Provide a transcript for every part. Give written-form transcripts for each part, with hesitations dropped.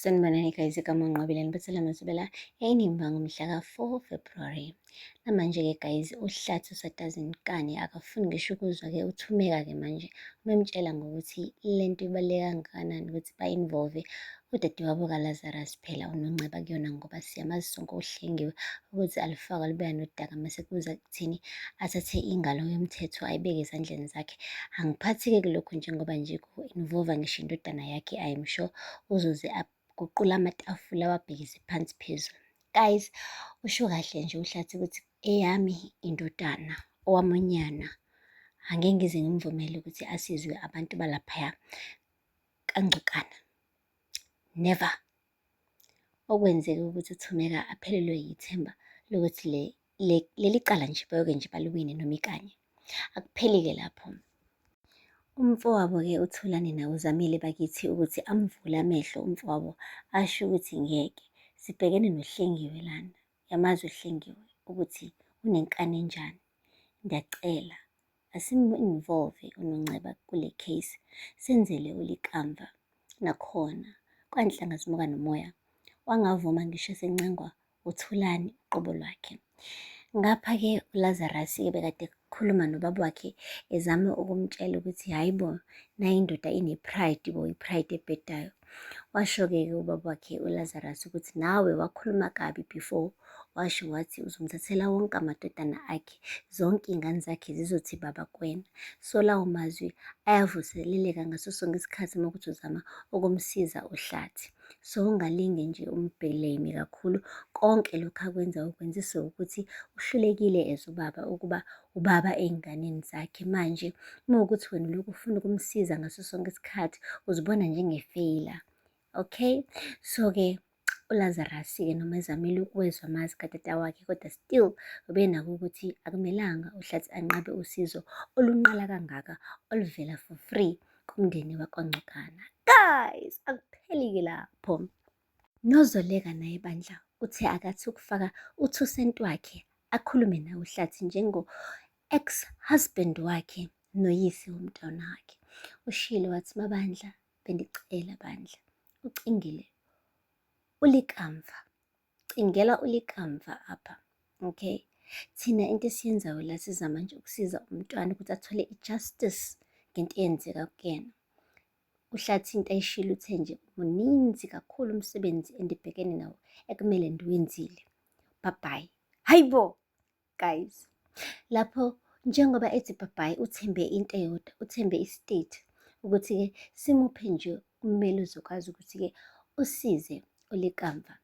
Sanibonani guys, igama uNqobile nibethela nosibela eyinimba ngomhla ka-4 February. Namanje-ke guys, uHlathi usatazinkani akafuni ngisho ukuzwa-ke uthumeka-ke manje umemtshela ngokuthi lento ibaluleke kangakanani ukuthi ba-involve udadewabo kaLazarus phela uNonceba kuyona ngoba siyamazi sonke uHlengiwe ukuthi alufakwa lubuya nodaka mase kuza kuthini athathe ingalo yomthetho ayibeke ezandleni zakhe. Angiphathi-ke kulokhu njengoba nje ku-involve ngisho indodana yakhe, I'm sure uzoze aguqule amatafula awabhekise phansi phezulu. Guys, usho kahle nje uHlathi ukuthi eyami indodana, owami unyana, angeke ngize ngimvumele ukuthi asizwe abantu balaphaya kaNgcukana. Never. Okwenzeka ukuthi uThumeka aphelelwe yithemba lokuthi leli cala nje bayoke nje baliwine noma ikanye. Akupheli-ke lapho. Umfowabo-ke uThulani naye uzamile bakithi ukuthi amvule amehlo umfowabo asho ukuthi ngeke sibhekene noHlengiwe lana. Yamazi uHlengiwe ukuthi unenkani enjani. Ngiyacela asimu-involve uNonceba kule case senzele uLikamva. Nakhona kwanhlanga zimuka nomoya wangavuma ngisho esencengwa uThulani uqobo lwakhe. Ngapha-ke uLazarus-ke bekade ekhuluma nobaba wakhe ezama ukumtshela ukuthi hhayi bo, nayi indoda ine-pride bo, i-pride ebhedayo. Washo-ke ke ubaba wakhe uLazarus ukuthi nawe wakhuluma kabi before, washo wathi uzomthathela wonke amadodana akhe, zonke iy'ngane zakhe zizothi baba kuwena. So lawo mazwi ayavuseleleka ngaso sonke isikhathi uma kuthi uzama ukumsiza uHlathi. So ungalinge nje umbhlame kakhulu, konke lokhu akwenzayo ukwenziswa ukuthi uhlulekile as ubaba ukuba ubaba ey'nganeni zakhe. Manje uma kuwukuthi wena ulokhu ufuna ukumsiza ngaso sonke isikhathi uzibona njenge-failure. Okay, so-ke uLazarus-ke noma ezamile ukuwezwa amazwi katata wakhe kodwa still ubenako ukuthi akumelanga uHlathi anqabe usizo olunqala kangaka oluvela for free kumndeni wakwaNgcukana. Guys, akupheli-ke lapho. NoZoleka naye bandla uthe akathi ukufaka u-two cent wakhe akhulume naye uHlathi njengo ex-husband wakhe noyise womntwana wakhe. Ushilo wathi mabandla bendicela bandla ucingile ulikamva cingela ulikamva apha okay thina into esiyenzayo la sizama nje ukusiza umntwana ukuthi athole i-justice ngento eyenzeka kuyena uHlathi into ayishilo uthe nje muninzi kakhulu umsebenzi endibhekene nawo ekumele ndiwenzile bye bye hayibo guys lapho njengoba ethi bye uthembe into eyodwa uthembe i-state ukuthi-ke simuphe nje ummeli uzokwazi ukuthi-ke usize uLikamva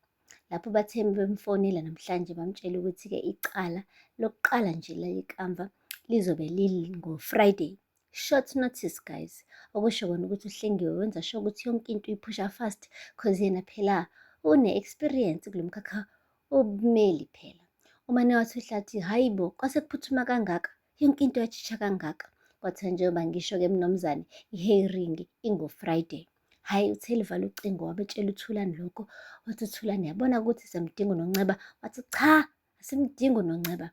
lapho bathe bemfonela namhlanje bamtshela ukuthi-ke icala lokuqala nje lalikamva lizobe lingo-Friday short notice guys okusho kona ukuthi uHlengiwe wenza sure ukuthi yonke into uyiphusha fast cause yena phela une-experience kulo mkhakha wobumeli phela. Umane wathi uHlathi, hhayi bo, kwase kuphuthuma kangaka, yonke into yajitsha kangaka. Kwathiwa njengoba ngisho-ke mnumzane, i-hearing ingo-Friday. Hhayi uthe livala ucingo wabetshela uThulani lokho, wathi uThulani yabona ukuthi siyamdinga uNonceba, wathi cha, asimdingi uNonceba.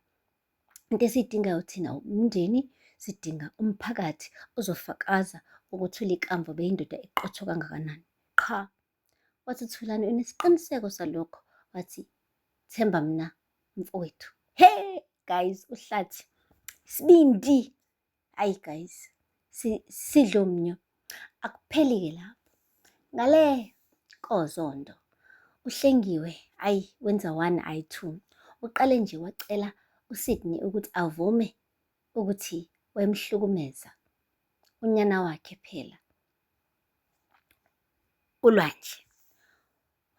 Into esiyidingayo thina umndeni, sidinga umphakathi ozofakaza ukuthi uLikamva ubeyindoda eqotho kangakanani. Qha. Wathi uThulani unesiqiniseko salokho, wathi themba mina mfowethu. Hey guys, uHlathi isibindi. Ayi guys, sidla umnyo. Akupheli-ke lapho. Ngale koZondo uHlengiwe ayi wenza one ayi two. Uqale nje wacela uSydney ukuthi avume ukuthi wayemhlukumeza unyana wakhe phela. ULwandle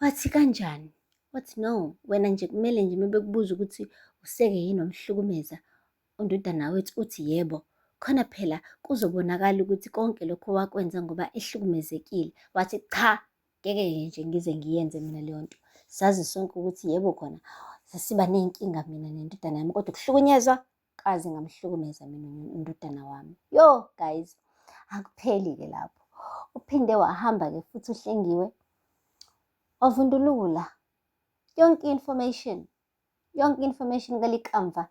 wathi kanjani? Wathi no, wena nje kumele nje uma bekubuza ukuthi useke yini wamhlukumeza undodana wethu uthi yebo. Khona phela kuzobonakala ukuthi konke lokho wakwenza ngoba ehlukumezekile. Wathi cha, ngeke nje ngize ngiyenze mina leyo nto. Sazi sonke ukuthi yebo khona sasiba ney'nkinga mina nendodana yami kodwa ukuhlukunyezwa kaze ngamhlukumeza mina undodana wami. Yo guys, akupheli-ke lapho. Uphinde wahamba-ke futhi uHlengiwe wavundulula yonke i-information, yonke i-information kaLikamva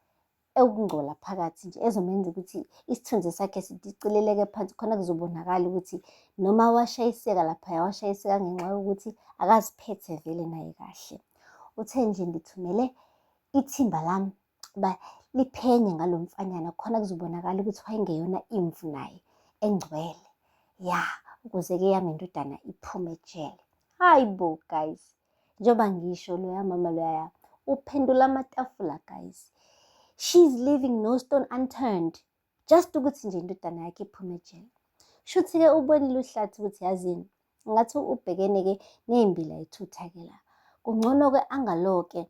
ewukungcola phakathi nje ezomenza ukuthi isithunzi sakhe sidicileleke phansi khona kuzobonakala ukuthi noma washayiseka laphaya washayiseka ngenxa yokuthi akaziphethe vele naye kahle. Uthe nje ngithumele ithimba lami uba liphenye ngalo mfanyana khona kuzobonakala ukuthi wayengeyona imvu naye engcwele ya ukuze-ke yami indodana iphume ejele. Hayi bo guys, njengoba ngisho loya mama loya uphendula amatafula guys. She's leaving no stone unturned just ukuthi nje indodana yakhe iphume ejele. Shuthi-ke ubonile uHlathi ukuthi yazini ngathi ubhekene-ke ney'mbila ethutha-ke la. Kungcono-ke angaloke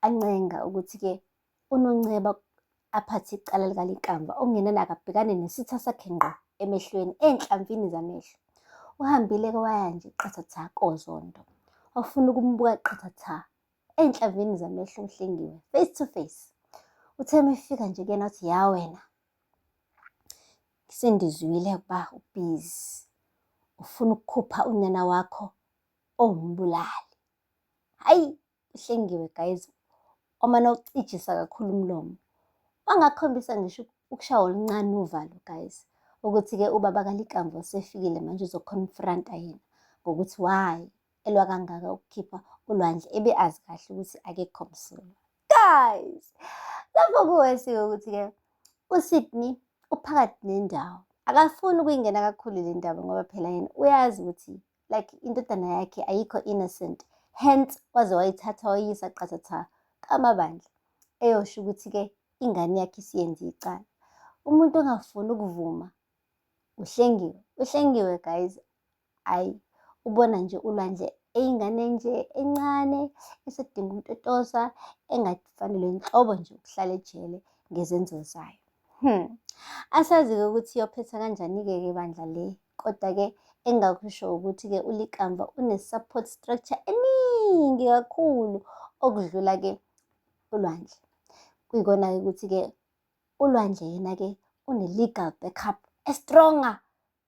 ancenga ukuthi-ke uNonceba aphathe icala likaLikamva okungenani akabhekane nesitha sakhe ngqo emehlweni enhlamvini zamehlo. Uhambile-ke waya nje qathatha koZondo. Wafuna ukumbuka qathatha enhlamvini zamehlo uHlengiwe face to face. Uthe uma efika nje kuyena wathi ya wena sendizwile ukuba ubhizi ufuna ukukhupha unyana wakho owumbulali. Hayi uHlengiwe guys omane ucijisa kakhulu umlomo wangakhombisa ngisho ukushawa oluncane uvalo guys ukuthi-ke ubaba kaLikamva usefikile manje uzoconfronta yena ngokuthi why elwa kangaka ukukhipha uLwandle ebe azi kahle ukuthi akekho msulwa. Guys, lapho kuwesike ukuthi-ke uSydney uphakathi nendawo akafuni ukuyingena kakhulu le ndaba ngoba phela yena uyazi ukuthi like indodana yakhe ayikho innocent hence waze wayithatha wayiyisa qathatha kamabandla eyosho ukuthi-ke ingane yakhe isiyenze icala. Umuntu ongafuni ukuvuma uHlengiwe, uHlengiwe guys ayi ubona nje uLwandle eyingane nje encane esedinga umtotosa engafanele nhlobo nje ukuhlala ejele ngezenzo zayo. Asazi-ke ukuthi iyophetha kanjani-ke ke bandla le kodwa-ke engingakusho ukuthi-ke uLikamva une-support structure eningi kakhulu okudlula-ke uLwandle. Kuyikona-ke ukuthi-ke uLwandle yena-ke une-legal backup e-stronger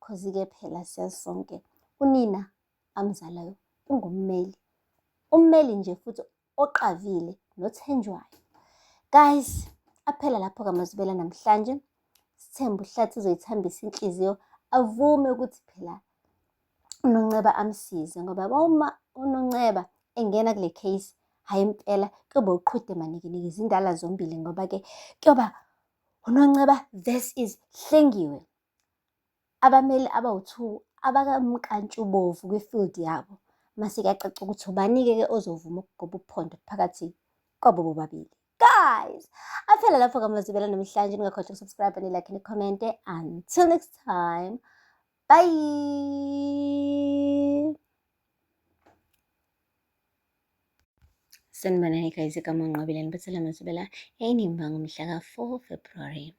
cause-ke phela siyazi sonke unina amzalayo ungummeli. Ummeli nje futhi oqavile nothenjwayo. Guys, aphela lapho kaMazibela namhlanje. Sithemba uHlathi uzoyithambisa inhliziyo avume ukuthi phela uNonceba amsize ngoba uma uNonceba engena kule case hhayi impela kuyoba uqhude manikiniki izindala zombili ngoba-ke kuyoba uNonceba this is Hlengiwe. Abameli abawu-2 abakamnkantshubovu kwi-field yabo. Mase kuyacaca ukuthi ubani-ke ke ozovuma ukugoba uphondo phakathi kwabo bobabili. Guys, aphela lapho kaMazibela namhlanje. Ningakhohlwa ukusubscribe, ni-like, ni-comment. Until next time, bye! Sanibonani guys, igama uNqobile nibethela Mazibela eyinimba ngomhla ka-4 February.